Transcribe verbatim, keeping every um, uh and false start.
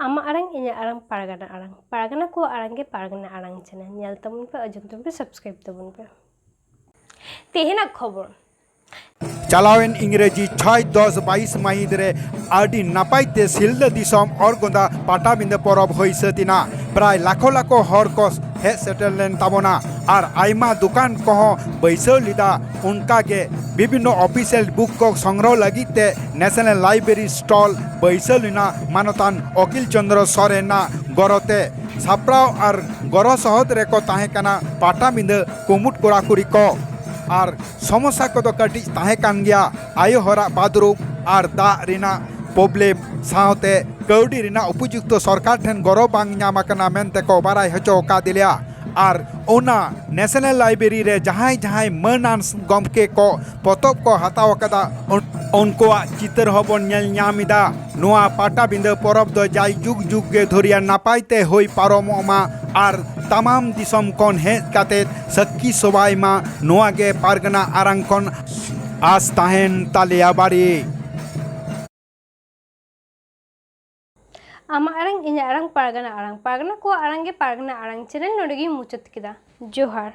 ᱟᱢᱟᱜ ᱟᱲᱟᱝ, ᱤᱧᱟᱹᱜ ᱟᱲᱟᱝ, ᱯᱟᱨᱜᱟᱱᱟ ᱟᱲᱟᱝ᱾ ᱯᱟᱨᱜᱟᱱᱟ ᱠᱚᱣᱟᱜ ᱟᱲᱟᱝ ᱜᱮ ᱯᱟᱨᱜᱟᱱᱟ ᱟᱲᱟᱝ ᱪᱮᱱᱮᱞ᱾ ᱧᱮᱞ ᱛᱟᱵᱚᱱ ᱯᱮ, ᱟᱸᱡᱚᱢ ᱛᱟᱵᱚᱱ ᱯᱮ, ᱥᱟᱵᱥᱠᱨᱟᱭᱤᱵ ᱛᱟᱵᱚᱱ ᱯᱮ᱾ ᱛᱮᱦᱮᱧᱟᱜ ᱠᱷᱚᱵᱚᱨ᱾ ᱪᱟᱞᱟᱣᱮᱱ ᱤᱝᱨᱮᱡᱤ ᱪᱷᱚᱭ ᱫᱚᱥ ᱵᱟᱭᱤᱥ ᱢᱟᱹᱦᱤᱛ ᱨᱮ ᱟᱹᱰᱤ ᱱᱟᱯᱟᱭ ᱛᱮ ᱥᱤᱞᱫᱟᱹ ᱫᱤᱥᱚᱢ ᱚᱨᱜᱚᱸᱫᱟ ᱯᱟᱴᱟᱵᱤᱸᱫᱟᱹ ᱯᱚᱨᱚᱵᱽ ᱦᱩᱭ ᱥᱟᱹᱛ ᱮᱱᱟ᱾ ᱯᱨᱟᱭ ᱞᱟᱠᱷᱚ ᱞᱟᱠᱷᱚ ᱦᱚᱲ ᱠᱚ ᱦᱮᱡ ᱥᱮᱴᱮᱨ ᱞᱮᱱ ᱛᱟᱵᱚᱱᱟ ᱟᱨ ᱟᱭᱢᱟ ᱫᱚᱠᱟᱱ ᱠᱚᱦᱚᱸ ᱵᱟᱹᱭᱥᱟᱹᱣ ᱞᱮᱫᱟ᱾ ᱚᱱᱠᱟ ᱜᱮ ᱵᱤᱵᱷᱤᱱᱱᱚ ᱚᱯᱷᱤᱥᱤᱭᱟᱞ ᱵᱩᱠ ᱠᱚ ᱥᱚᱝᱜᱨᱚᱦᱚ ᱞᱟᱹᱜᱤᱫ ᱛᱮ ᱱᱮᱥᱱᱟᱞ ᱞᱟᱭᱵᱨᱮᱨᱤ ᱥᱴᱚᱞ ᱵᱟᱹᱭᱥᱟᱹᱣ ᱞᱮᱱᱟ ᱢᱟᱱᱚᱛᱟᱱ ᱚᱠᱤᱞ ᱪᱚᱸᱫᱽᱨᱚ ᱥᱚᱨᱮᱱᱟᱜ ᱜᱚᱨᱚᱛᱮ᱾ ᱥᱟᱯᱲᱟᱣ ᱟᱨ ᱜᱚᱲᱚ ᱥᱚᱦᱚᱫ ᱨᱮᱠᱚ ᱛᱟᱦᱮᱸ ᱠᱟᱱᱟ ᱯᱟᱴᱟᱵᱤᱸᱫᱟᱹ ᱠᱩᱢᱩᱴ ᱠᱚᱲᱟ ᱠᱩᱲᱤ ᱠᱚ᱾ ᱟᱨ ᱥᱚᱢᱚᱥᱥᱟ ᱠᱚᱫᱚ ᱠᱟᱹᱴᱤᱡ ᱛᱟᱦᱮᱸ ᱠᱟᱱ ᱜᱮᱭᱟ, ᱟᱭᱳ ᱦᱚᱲᱟᱜ ᱵᱟᱛᱷᱨᱩᱢ ᱟᱨ ᱫᱟᱜ ᱨᱮᱱᱟᱜ ᱯᱨᱚᱵᱞᱮᱢ ᱥᱟᱶᱛᱮ ᱠᱟᱹᱣᱰᱤ ᱨᱮᱱᱟᱜ ᱩᱯᱚᱡᱩᱠᱛᱚ ᱥᱚᱨᱠᱟᱨ ᱴᱷᱮᱱ ᱜᱚᱲᱚ ᱵᱟᱝ ᱧᱟᱢ ᱟᱠᱟᱱᱟ ᱢᱮᱱᱛᱮ ᱠᱚ ᱵᱟᱲᱟᱭ ᱦᱚᱪᱚ ᱟᱠᱟᱫ ᱞᱮᱭᱟ᱾ ᱟᱨ ᱚᱱᱟ ᱱᱮᱥᱱᱟᱞ ᱞᱟᱭᱵᱨᱮᱨᱤ ᱨᱮ ᱡᱟᱦᱟᱸᱭ ᱡᱟᱦᱟᱸᱭ ᱢᱟᱹᱱᱟᱱ ᱜᱚᱢᱠᱮ ᱠᱚ ᱯᱚᱛᱚᱵ ᱠᱚ ᱦᱟᱛᱟᱣ ᱟᱠᱟᱫᱟ, ᱩᱱ-, ᱩᱱᱠᱩᱣᱟᱜ ᱪᱤᱛᱟᱹᱨ ᱦᱚᱸᱵᱚᱱ ᱧᱮᱞ ᱧᱟᱢ ᱮᱫᱟ᱾ ᱱᱚᱣᱟ ᱯᱟᱴᱟᱵᱤᱸᱫᱟᱹ ᱯᱚᱨᱚᱵᱽ ᱫᱚ ᱡᱟᱭ ᱡᱩᱜᱽ ᱡᱩᱜᱽ ᱜᱮ ᱫᱷᱩᱨᱤᱭᱟ ᱱᱟᱯᱟᱭ ᱛᱮ ᱦᱩᱭ ᱯᱟᱨᱚᱢᱚᱜ ᱢᱟ ᱟᱨ ᱛᱟᱢᱟᱢ ᱫᱤᱥᱚᱢ ᱠᱷᱚᱱ ᱦᱮᱡ ᱠᱟᱛᱮ ᱥᱟᱹᱠᱷᱤ ᱥᱚᱵᱷᱟᱭ ᱢᱟ, ᱱᱚᱣᱟ ᱜᱮ ᱯᱟᱨᱜᱟᱱᱟ ᱟᱲᱟᱝ ᱠᱷᱚᱱ ᱟᱥ ᱛᱟᱦᱮᱱ ᱛᱟᱞᱮᱭᱟ ᱵᱟᱨᱮ᱾ ᱟᱢᱟᱜ ᱟᱲᱟᱝ, ᱤᱧᱟᱹᱜ ᱟᱲᱟᱝ, ᱯᱟᱨᱜᱟᱱᱟ ᱟᱲᱟᱝ᱾ ᱯᱟᱨᱜᱟᱱᱟ ᱠᱚᱣᱟᱜ ᱟᱲᱟᱝ ᱜᱮ ᱯᱟᱨᱜᱟᱱᱟ ᱟᱲᱟᱝ ᱪᱮᱱᱮᱞ ᱱᱚᱰᱮ ᱜᱤᱧ ᱢᱩᱪᱟᱹᱫ ᱠᱮᱫᱟ᱾ ᱡᱚᱦᱟᱨ᱾